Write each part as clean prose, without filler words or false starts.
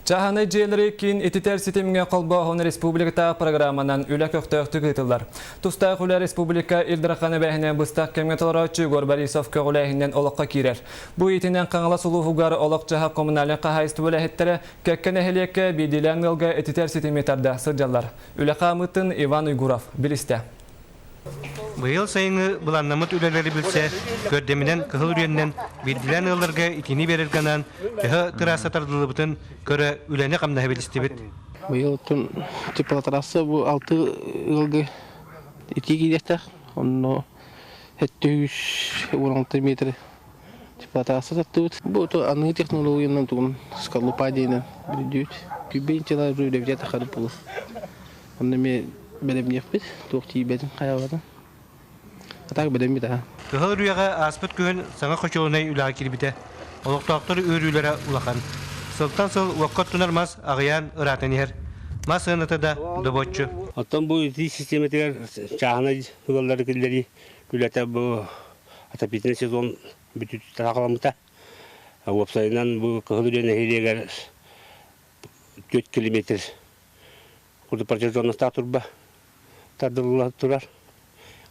Чааһынай дьиэлэри киин ититэр ситимҥэ холбооһун республикатааҕы программанан үлэ көхтөөхтүк ыытыллар. Тустаах үлэ республика Ил Дархан эбээһинэн быстах кэмҥэ толорооччу Егор Борисов көҕүлээһининэн олоххо киирэр. Бу иитинэн Хаҥалас улууһугар олох-дьаһах коммунальнай хаһаайыстыба үлэһиттэрэ кэккэ нэһилиэккэ биирдиилээн ыалга ититэр ситими тарда сылдьаллар. Үлэ хаамыытын Иван Уйгуров билистэ. Быйыл сайыҥҥы былааннаммыт үлэлэри билсэ, көрдеминэн Кыһыл Үрүөннэн биирдиилээн ыалларга итиини биэрэргэ анаан төһө тыраасса тардыллыбытын көрө үлэни-хамнаһы билистибит. Быйыл оттон теплотрасса бу алты ыалга итии киириэхтээх. Онно 716 метр теплотрасса таттыбыт. Бу аныгы технологиянан тугун скорлупа диэнэн бүрүйдүбүт. Күббэйин үлэбитэ тахарып булur. Онно эмиэ бэлэмниэхпит, туох тиийбэтин хайаабатын. А так бэлэммит аха. Кыһыл Үрүйэҕэ ааспыт күһүн саҥа хочуолунай үлэҕэ киирбитэ. Олохтоохтор үөрүүлэрэ улахан. Сылтан сыл уокка оттунар мас аҕыйаан ыраатан иһэр. Мас сыаната да добуоччу. Оттон бу итии систиэмэтигэр чааһынай ыаллары киллэрии үлэтэ бу отопительный сезон бүтүүтүттэн саҕаламмыта. Уопсайынан бу Кыһыл Үрүйэ нэһилиэгэр 4 километр курдук протяженностаах турба тардылла турар.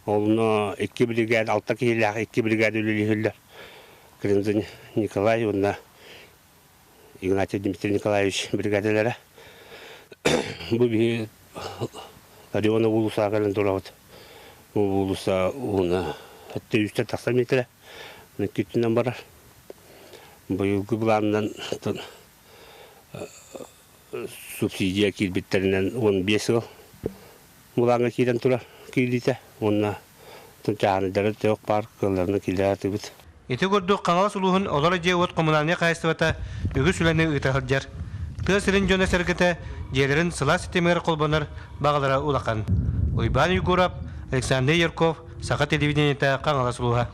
Онно икки бригада, алта киһилээх икки бригада үлэлиһиллэр. Кырынзин Николай уонна Игнатий Дмитрий Николаевич бригадалара. Бу биһи Родиона уулусаҕа кэлэн турабыт. Бу уулусса уһуна 700 тахса метрэ. Икки барар. Быйылгы былаанынан субсидия киирбиттэринэн 15 сыл былааҥҥа киирэн турар киирдитэ уонна чааһынайдары төөх паар кыалларына киллэрэ сатыыбыт. Ити курдук Хаҥалас улууһун олорор дьиэ-уот коммунальнай хаһаайыстыбата үгүс үлэни ыыта сылдьар. Тыа сирин дьоно-сэргэтэ дьиэлэрин сылаас ситимигэр холбонор баҕалара улахан. Уйбаан Уйгуров, Александр Ярков, Саха телевидениетэ, Хаҥалас улууһа.